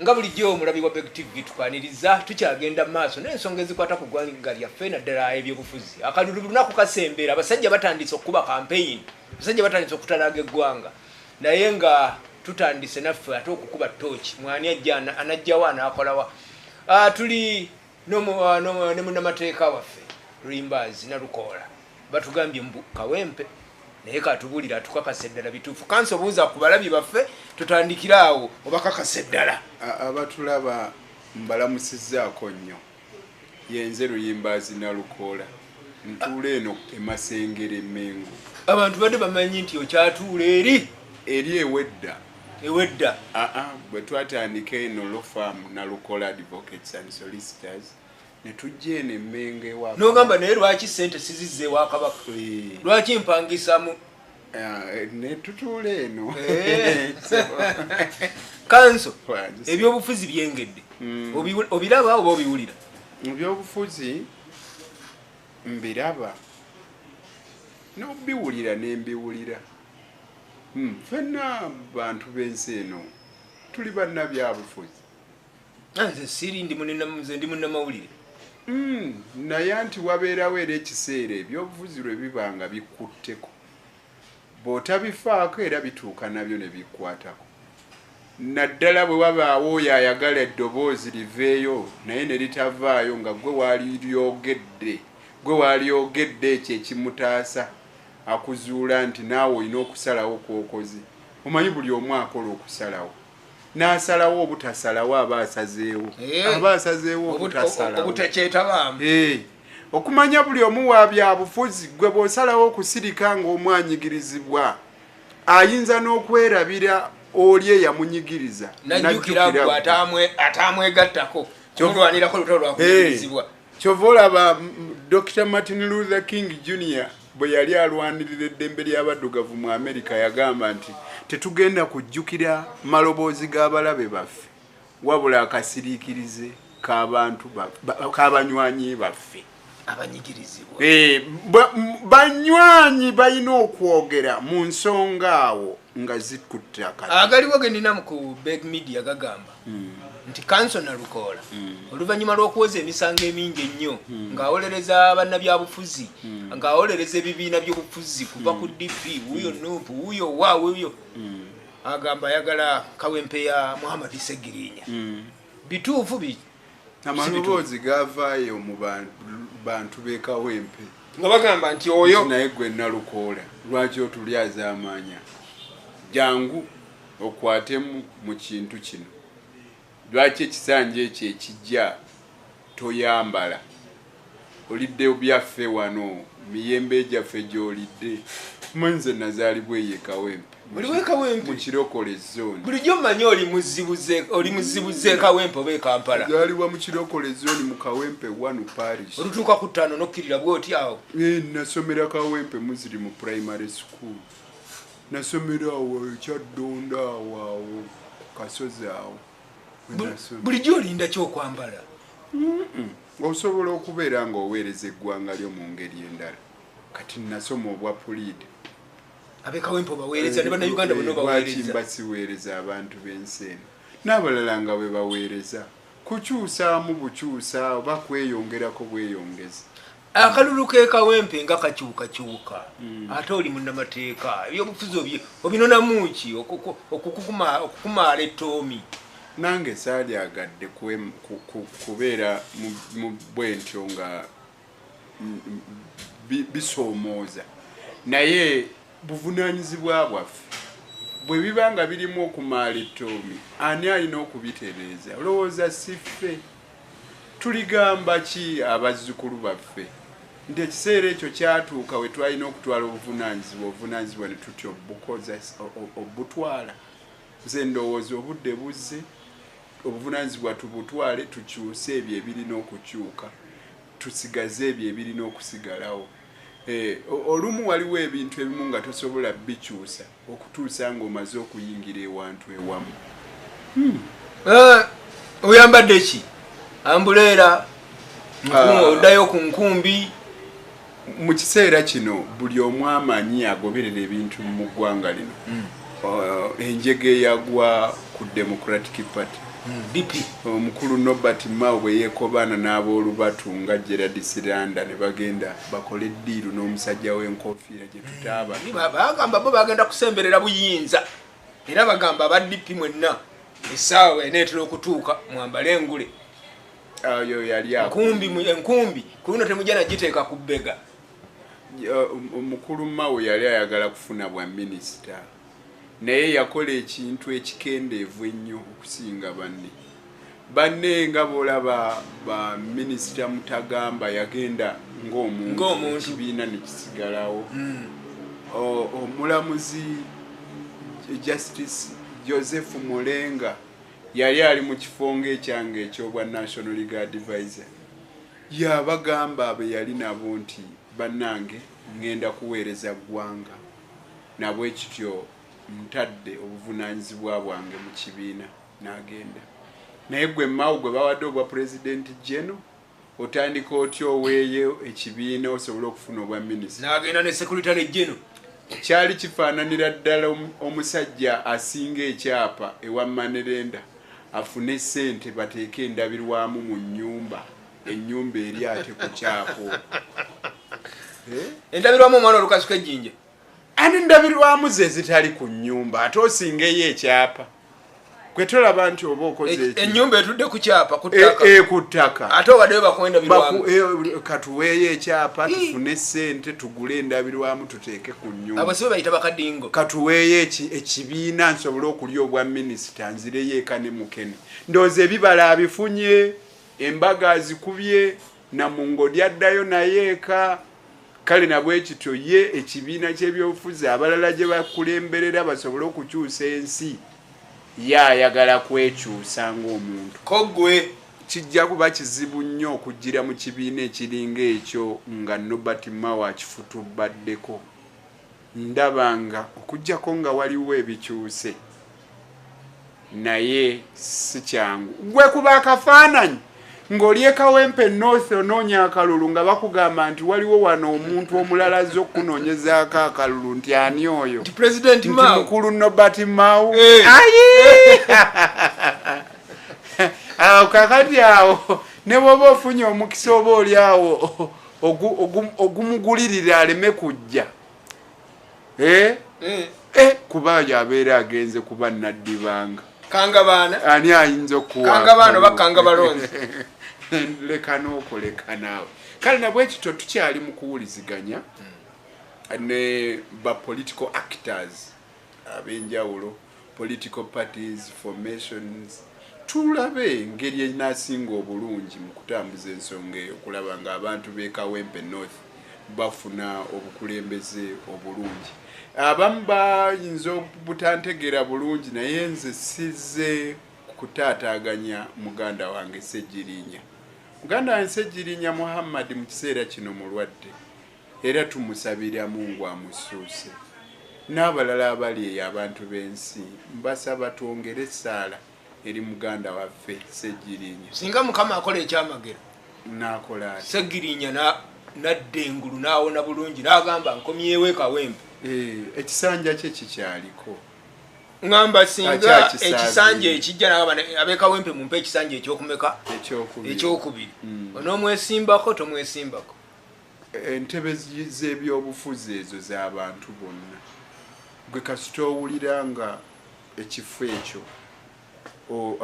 Nga bulijjo omulabi wa Beg TV, tukwaniriza. Tukyagenda mu maaso n'ensonga ezikwata ku ggwanga lyaffe, naddala ebyobufuzi. Akalulu lunaku kasembera, abasajja batandise okukuba campaign, abasajja batandise okutalaaga eggwanga, naye nga tutandise naffe ate okukuba tooki. Mwani ajja, anajjawo, anaakolawa? Tuli ne munnamateeka waffe Luyimbazi Nalukoola. Batugambye mbu Kawempe, naye katubuulira, atukakasa eddala bituufu. Kanso, buuza ku balabi baffe, tutandikire awo, obakakasa eddala. Abatulaba mbalamusizzaako nnyo. Yenze Luyimbazi Nalukoola, ntuula eno emasengere Mengo. Abantu badde bamanyi nti okyatuula eri. Eri ewedda. Ewedda. Aa, bwe twatandika eno law firm Nalukoola Advocates and Solicitors, ne tujja eno Emmengo ewa Nogamba, naye lwaki sente sizizza ewa Kabaka? Lwaki mpangisamu? Ne tutuula eno. Kanso, ebyobufuzi byengedde. Obiraba oba obiwulira? Ebyobufuzi mbiraba nobiwulira, nembiwulira. Ffenna bantu b'ensi eno tuli bannabyabufuzi. Nze siri, ndi nze ndi munnamawulire. Naye anti wabeerawo era ekiseera ebyobufuzi lwe biba nga bikutteko, bw'otabifaako era bituuka nabyo ne bikwatako, naddala bwe wabaawo oyo ayagala eddoboozi liveeyo naye ne litavaayo nga gwe walyogedde, gwe walyogedde. Ekyo ekimutaasa akuzuula nti naawe olina okusalawo kwokoze. Omanyi buli omu akola okusalawo, n'asalawo obutasalawo, aba asazeewo. Aba asazeewo obutasalawo. Obutakyetabaamu. Okumanya buli omu wa byabufuzi, gwe bw'osalawo okusirika ng'omwanyigirizibwa, ayinza n'okwerabira oli eyamunyigiriza. Najjukira Najjukira gwe atamwegattako kumulwanirako lutalo lwakunyigirizibwa. Kyova olaba Dr Martin Luther King Jr bwe yali alwanirira eddembe ly'abaddugavu mu Amerika, yagamba nti tetugenda kujjukira maloboozi g'abalabe baffe, wabula akasiriikirize k'abantu k'abanywanyi baffe abanyigirizibwa. Banywanyi balina okwogera mu nsonga awo nga zikutte akati. Agaliwo ge nina ku Beg Media gagamba nti Kanso Nalukoola, oluvannyuma lw'okuwoza emisango emingi ennyo ng'awolereza bannabyabufuzi, ng'awolereza ebibiina by'obufuzi, kuva ku DP, wuuyo NUP, wuuyo wa wuuyo, agamba ayagala Kawempe ya Muhammad Segirinya. Bituufu bi? Amaloboozi gavaayo mu bantu b'e Kawempe nga bagamba nti oyo naye gwe Nalukoola, lwaki otulyaza amaanya? Jangu okwatemu mu kintu kino. Lwaki ekisanja ekyo ekijja toyambala? Olidde byaffe wano, miyembe gyaffe gy'olidde. Manyi nze nazaalibwa eyo e Kawempe. Oli w'e Kawempe? Mu Kirokole Zone. Bulijjo mmanyi oli muzibuze e Kawempe oba e Kampala. Zaalibwa mu Kirokole Zone mu Kawempe 1 Parish. Olutuuka ku 5 nokkirira bwoti awo? Nasomera Kawempe Muslim Primary School. Nasomera awo Ekyaddonda, awo awo ku kasozi awo we nasomera. Bulijjo olinda ki okwambala? Osobola okubeera ng'oweereza eggwanga lyo mu ngeri endala. Kati nasoma obwa puliida. Abekawempe obaweereza, ne Bannayuganda bonna Lwaki obaweereza. mba siweereza abantu b'ensi eno n'abalala nga bwe baweereza? Kukyusaamu bukyusa oba kweyongerako bweyongezi. Akalulu ke Kawempe nga kakyukakyuka, ate oli munnamateeka, ebyobufuzi obinonamu ki okukumaala ettoomi? Nange saalyagadde kubeera mu bwe ntyo nga bisoomooza, naye buvunaanyizibwa bwaffe. Bwe biba nga birimu okumaala ettoomi, ani alina okubitereeza? Olowooza si ffe? Tuligamba ki abazzukulu baffe nti ekiseera ekyo kyatuuka we twalina okutwala obuvunaanyizibwa ne tutya obukoza obutwala? Nze ndowooza obudde buzze, obuvunaanyizibwa tubutwale, tukyuse ebyo ebirina okukyuka, tusigaze ebyo ebirina okusigalawo. Olumu waliwo ebintu ebimu nga tosobola bikyusa okutuusa ng'omaze okuyingira ewantu ewamu. Oyambadde ki? Ambuleera? Oddayo ku nkumbi? Mu kiseera kino buli omu amanyi agoberera ebintu mu ggwanga lino, enjega eyagwa ku Democratic Party. DP. Omukulu Norbert Mao bwe yeekobaana n'aboolubatu nga Gerald Siranda ne bagenda bakole eddiiru n'omusajja w'enkofiira gye tutaaba. Bagamba bo bagenda kusemberera buyinza, era bagamba aba DP mwenna essaawa eneetera okutuuka mwambale engule. Oyo yali enkumbi ku luno temujja nagiteeka ku bbega. Omukulu Mao yali ayagala kufuna bwa minisita, naye yakola ekintu ekikendeevu ennyo okusinga banne. Banne nga bw'olaba ba minisita Mutagamba yagenda ng'omuntu, ekibiina ne kisigalawo. Omulamuzi Justice Joseph Mulenga yali ali mu kifo ng'ekyange eky'obwa National Legal Advisor, yabagamba be yali nabo nti bannange ngenda kuweereza ggwanga, nabwe kityo ntadde obuvunaanyizibwa bwange mu kibiina, n'agenda. Naye gwe Mao gwe bawadde obwa President General, otandika otya oweeyo ekibiina osobole okufuna obwa minisita? N'agenda ne Secretary General. Kyali kifaananira ddala omusajja asinga ekyapa ewa Manerenda afune ssente bateeke endabirwamu mu nnyumba, ennyumba eri ate ku kyapa. Endabirwamu omwana olukasuka ejjinja. Ani ndabirwamu ze zitali ku nnyumba, ate osingeyo ekyapa. Gwe tolaba nti oba okoze ennyumba etudde ku kyapa ku ttaka. Ku ttaka. Ate obaddeyo bakuwa endabirwamu. Katuweeyo ekyapa tufune ssente tugule endabirwamu tuteeke ku nnyumba. Abo si be bayita bakadingo. Katuweeyo ekibiina nsobole okulya obwa minisita nzireyo eka ne mukene. Ndowooza ebibala abifunye, embaga azikubye, Namungodi addayo naye eka. Kale nabwe kityo ye ekibiina ky'ebyobufuzi abalala gye bakulemberera basobole okukyusa ensi, ye ayagala kwekyusa ng'omuntu. Kogwe kijja kuba kizibu nnyo okugira mu kibiina ekiringa ekyo nga Norbert Mao akifutubaddeko. Ndaba nga okuggyako nga waliwo ebikyuse, naye si kyangu. Gwe kuba akafaananyi ng'oli e Kawempe North onoonya akalulu nga bakugamba nti waliwo wano omuntu omulala azze okukunoonyezaako akalulu, nti ani oyo? Nti President Mao. Nti mukulu Norbert Mao. Ayi! Awo kakati awo ne bw'oba ofunye omukisa oba oli awo ogumugulirira aleme kujja. Kuba abeera agenze kuba naddibanga. Kanga baana. Ani ayinza okuwa? Kanga baana oba kanga balonzi? Leka n'okuleka naawe. Kale nabwe kityo tukyali mu kuwuliziganya ne ba political actors ab'enjawulo, political parties, formations, tulabe engeri enaasinga obulungi mu kutambuza ensonga eyo, okulaba ng'abantu b'e Kawempe North bafuna obukulembeze obulungi. Abamu bayinza obutantegeera bulungi, naye nze sizze kutaataaganya muganda wange Ssegirinya. Muganda wange Ssegirinya Muhammad mu kiseera kino mulwadde, era tumusabira Mungu amusuuse. N'abalala abali eyo abantu b'ensi, mbasaba twongere essaala eri muganda waffe Ssegirinya. Singa Mukama akola ekyamagero n'akola ati. Ssegirinya n'adda engulu n'awona bulungi n'agamba nkomyewo e Kawempe. Ekisanja kye kikyaliko. Ngamba singa ekisanja ekijja n'agamba ab'e Kawempe mumpe ekisanja ekyokumeka? Ekyokubiri. Ekyokubiri. Onoomwesimbako tomwesimbako? Entebe z'ebyobufuzi ezo z'abantu bonna. Gwe kasita owulira nga ekifo ekyo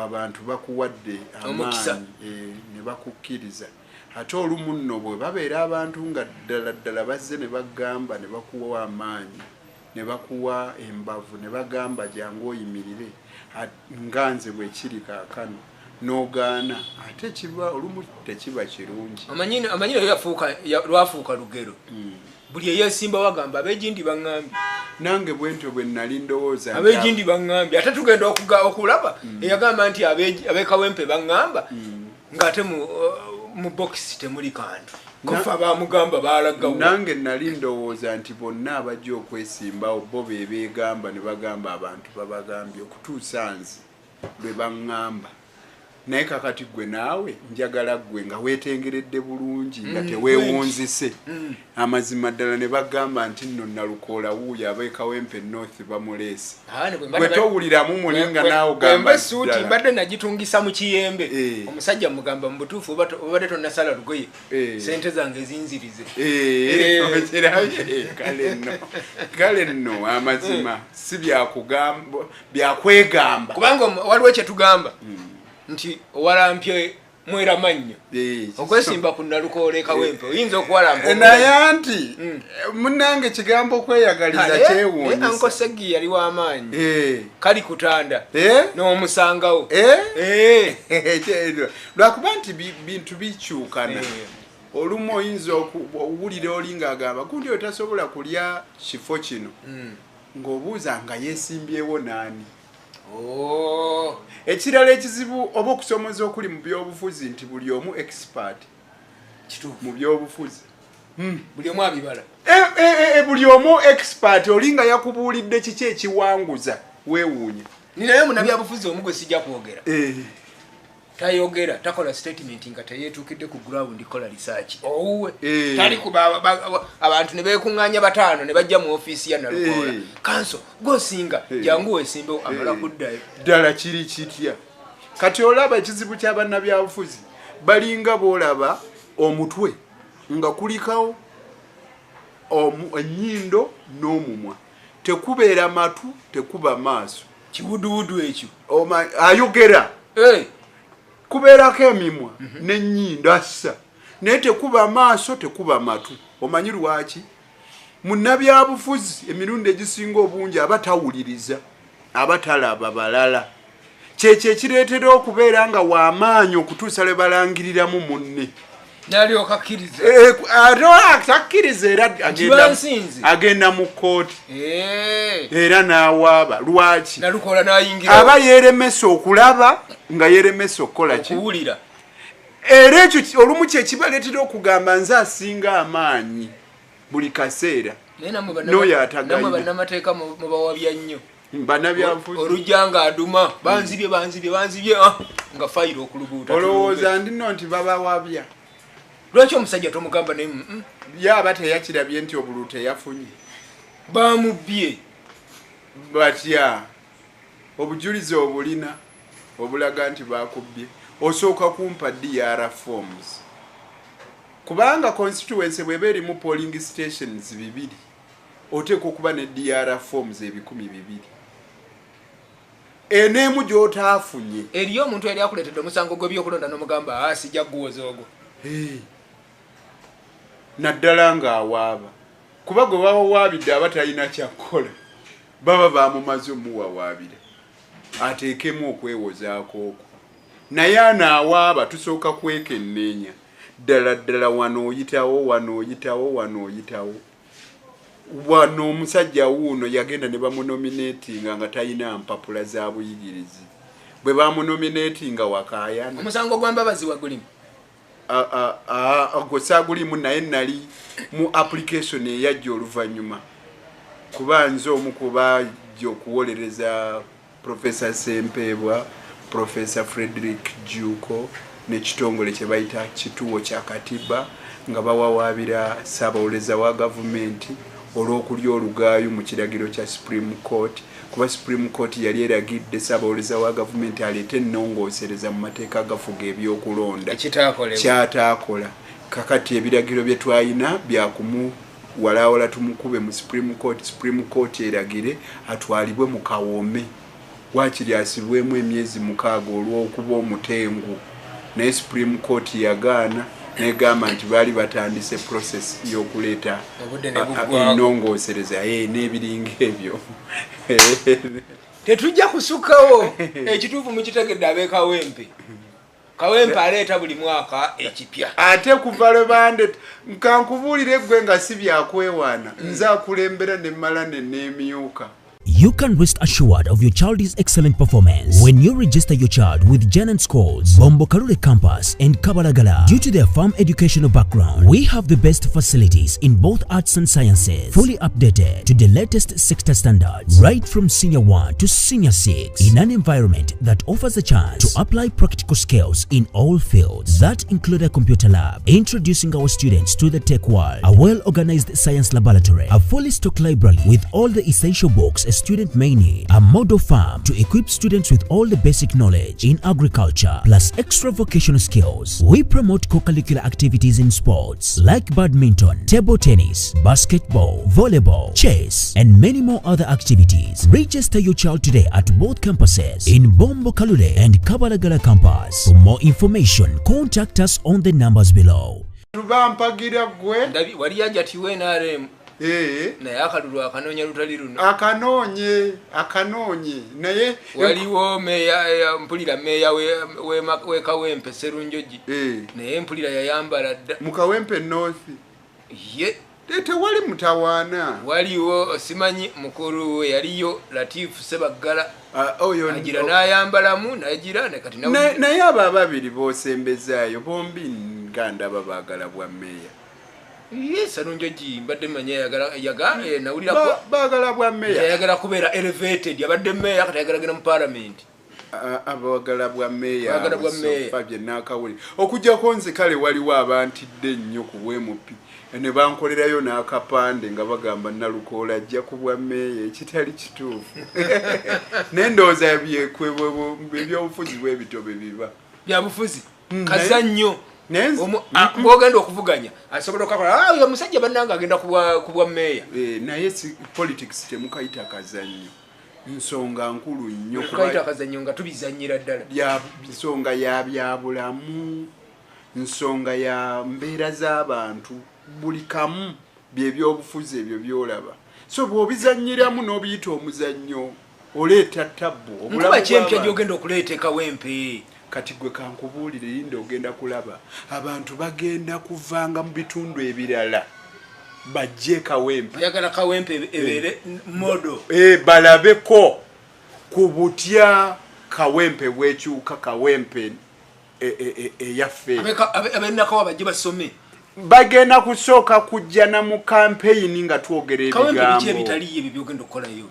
abantu bakuwadde amaanyi ne bakukkiriza. Ate olumu nno bwe babeera abantu nga ddala ddala bazze ne bagamba ne bakuwa amaanyi, ne bakuwa embavu, ne bagamba jangu oyimirire, nga nze bwe kiri kaakano, n'ogaana, ate kiba olumu tekiba kirungi. Amanyi nayo lwafuuka lugero. Buli eyeesimba wagamba ab'egindi baŋŋambye. Nange bwe ntyo bwe nali ndowooza nti Ab'egindi baŋŋambye. Ate tugenda okulaba eyagamba nti ab'e Kawempe baŋŋamba, ng'ate mu bokisi temuli kantu. Kofa bamugamba baalagawo. Nange nali ndowooza nti bonna abajja okwesimbawo bo be beegamba ne bagamba abantu babagambye okutuusa nze lwe baŋŋamba. Naye kakati gwe naawe njagala gwe nga weetengeredde bulungi nga teweewunzise. Amazima ddala ne bagamba nti nno Nalukoola wuuyo ab'e Kawempe North bamuleese. Ah, ne bwe Gwe towuliramu muli nga naawe bwemba ogamba esuuti ddala. Mbadde nagitungisa mu kiyembe. Eh. Omusajja mugamba mu butuufu obadde tonnasala lugoye, Eh. sente zange zinzirize. Eh, Eh. okirabye? Kale nno, kale nno amazima si byakugamba, byakwegamba. Kubanga waliwo kyetugamba nti owalampye mwera mannyo. Eh, Okwesimba ku Nalukoola e Kawempe oyinza okuwalampa. Naye anti munange kigambo okweyagaliza kyewuunyisa. Uncle Segi yali w'amaanyi. Eh, Kali kutanda eh, n'omusangawo. eh? Eh. Lwakuba nti bintu bikyukana. Eh. Olumu oyinza owulira oli ng'agamba gundi oyo tasobola kulya kifo kino, ng'obuuza nga yeesimbyewo naani. Oh. Ekirala ekizibu oba okusomooza okuli mu byobufuzi nti buli omu expert Kituufu. mu byobufuzi. Buli omu abibala. E, buli omu expert, oli nga yakubuulidde kiki ekiwanguza, weewuunya. Ninaye munabyabufuzi omu gwe sijja kwogera. Eh, Tayogera, takola statement nga teyetuukidde ku ground kola research owuwe. Eh. Tali ku abantu ne beekuŋŋaanya bataano ne bajja mu ofiisi ya Nalukoola, Eh. kanso gosinga, Eh. jangu wesimbewo, amala Eh. kuddayo. Ddala kiri kitya? Kati olaba ekizibu ky'abannabyabufuzi balinga boolaba omutwe nga kulikawo ennyindo n'omumwa, tekubeera matu, tekuba maaso. Kiwuduwudu ekyo. Ayogera Eh, kubeerako emimwa n'ennyindo assa, naye tekuba maaso, tekuba matu. Omanyi lwaki? Munnabyabufuzi emirundi egisinga obungi aba tawuliriza, aba talaba balala. Kyekyo ekireetera okubeera nga w'amaanyi okutuusa lwe balangiriramu munne. Nalyoka akkiriza. Eh, ate atakkiriza era Bansinze. agenda mu kkooti Eh, era n'awaaba. Lwaki? Nalukoola n'ayingira. Aba yeeremesa okulaba nga yeeremesa okukola ki? Okuwulira. Era ekyo olumu kyekibaleetera okugamba nze asinga amaanyi buli kaseera. Naye nammwe N'oyo atagayina. nammwe bannamateeka mubawabya nnyo. Bannabyabufuzi. Olujja nga aduma, banzibye, banzibye, banzibye, ah, nga fayiro okuluguuta. Olowooza ndino nti babawabya? Lwaki omusajja tomugamba naye Ye aba teyakirabye nti obululu teyafunye. Bamubbye. Batya? Obujulizi obulina obulaga nti bakubbye? Osooka kumpa DR forms, kubanga constituency bweba erimu polling stations 2, oteekwa okuba ne DR forms 2000, eneemu gy'otaafunye. Eriyo omuntu yali akuleetedde omusango gw'ebyokulonda n'omugamba, "Ah, sijja guwoza ogwo"? Hey. Naddala ng'awaaba, kuba gwe bawawaabidde aba talina kyakkola, baba bamumaze omuwawaabira ateekemu okwewozaako okwo. Naye anaawaaba tusooka kwekenneenya ddala ddala, wano oyitawo, wano oyitawo, wano oyitawo, wano. Omusajja wuuno yagenda ne bamunominatinga nga talina mpapula za buyigirizi. Bwe bamunominatinga wakaayana. Omusango gwa Mbabazi wagulimu? Ogwo saagulimu, naye nali mu application eyajja oluvannyuma, kuba nze omu kubajja okuwolereza Profesa Sempeebwa, Profesa Frederick Juko n'ekitongole kye bayita Kituwo kya Katiba, nga bawawaabira ssaabawoleza wa gavumenti olw'okulya olugaayu mu kiragiro kya Supreme Court, kuba Supreme Court yali eragidde ssaabawoleza wa gavumenti aleete ennongoosereza mu mateeka agafuga ebyokulonda. Ekitaakolebwa. Kyataakola. Kakati ebiragiro bye twalina byakumuwalawala tumukube mu Supreme Court, Supreme Court eragire atwalibwe mu kawome, wakiri asibwemu emyezi 6 olw'okuba omutengu. Naye Supreme Court yagaana negamba nti baali batandise process y'okuleeta Obudde ne buggwaako. ennongoosereza, n'ebiringa ebyo. Tetujja kusukkawo. Ekituufu mukitegedde, ab'e Kawempe. Kawempe aleeta buli mwaka ekipya. Ate kuva lwe bande nkankubuulire ggwe nga si byakwewaana, nze akulembera nemmala neneemyuka. You can rest assured of your child's excellent performance when you register your child with Janan Schools, Bombo Kalule Campus, and Kabalagala. Due to their farm educational background, we have the best facilities in both arts and sciences, fully updated to the latest sector standards, right from Senior 1 to Senior 6, in an environment that offers a chance to apply practical skills in all fields that include a computer lab, introducing our students to the tech world, a well-organized science laboratory, a fully stocked library with all the essential books a student may need, a model farm to equip students with all the basic knowledge in agriculture, plus extra vocational skills. We promote co-curricular activities in sports like badminton, table tennis, basketball, volleyball, chess, and many more other activities. Register your child today at both campuses in Bombo Kalule and Kabalagala campus. For more information, contact us on the numbers below. Bampagira gwe. Ndabi wali ajatiwe NRM. Eh. Naye akalulu akanoonya lutali luno. Akanoonye, akanoonye naye. Waliwo meeya, mpulira meeya wekawempe Serunjogi. Eh. Naye mpulira yayambala dda. Mu Kawempe North. Ye. Tewali mutawaana. Waliwo simanyi mukulu we yaliyo Latifu Sebaggala. Ah, oyo agira n'ayambalamu n'agira ne kati nawe. Naye abo ababiri b'osembezaayo bombi nga ndaba baagala bwa meeya. Ye Serunjogi mbadde mmanyi ayagala, nawulirako. Baagala bwa meeya. Ayagala kubeera elevated, abadde meeya kati ayagala genda mu parliament. Abaagala bwa meeya. Baagala bwa meeya. Fa bye naakawulira. Okuggyako nze kale waliwo abantidde ennyo ku bw'MP. Ne bankolerayo n'akapande nga bagamba Nalukoola ajja ku bwa meeya, ekitali kituufu. Naye ndowooza ebyobufuzi bwe bityo bwe biba. Byabufuzi. Kazannyo. Naye nze- Bw'ogenda okuvuganya, asobola okukakola, oyo omusajja bannange agenda ku bwa meeya. Naye si politics temukayita kazannyo. Nsonga nkulu nnyo kuba Tukayita kazannyo nga tubizannyira ddala. Nsonga ya byabulamu, nsonga ya mbeera z'abantu, buli kamu bye byobufuzi ebyo by'olaba. So bw'obizannyiramu n'obiyita omuzannyo, oleeta tabbu. Nkuba Obulamu ki empya bw'abantu. gy'ogenda okuleeta e Kawempe? Kati gwe kankubuulire, yinda ogenda kulaba abantu bagenda kuvanga mu bitundu ebirala bajje e Kawempe. Oyagala Kawempe ebeere modo. Balabeko ku butya Kawempe bwekyuka Kawempe eyaffe. Ab'e Nakawa bajje basome. Bagenda kusooka kujja na mu campaign nga twogera Kawempe biki ebigambo. ebitaliyo ebyo by'ogenda okukolayo?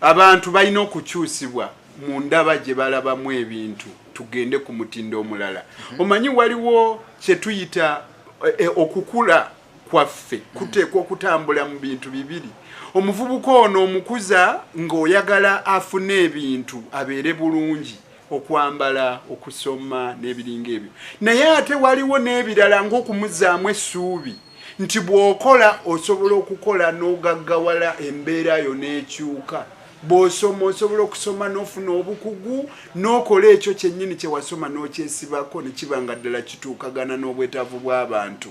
Abantu balina okukyusibwa mu ndaba gye balabamu ebintu, tugende ku mutindo omulala. Omanyi waliwo kye tuyita okukula kwaffe kuteekwa okutambula mu bintu bibiri. Omuvubuka ono omukuza ng'oyagala afune ebintu abeere bulungi, okwambala, okusoma n'ebiringa ebyo. Naye ate waliwo n'ebirala ng'okumuzaamu essuubi nti bw'okola osobola okukola n'ogaggawala, embeera yo n'ekyuka. Bw'osoma osobola okusoma n'ofuna obukugu n'okola ekyo kyennyini kye wasoma n'okyesibako ne kiba nga ddala kituukagana n'obwetaavu bw'abantu.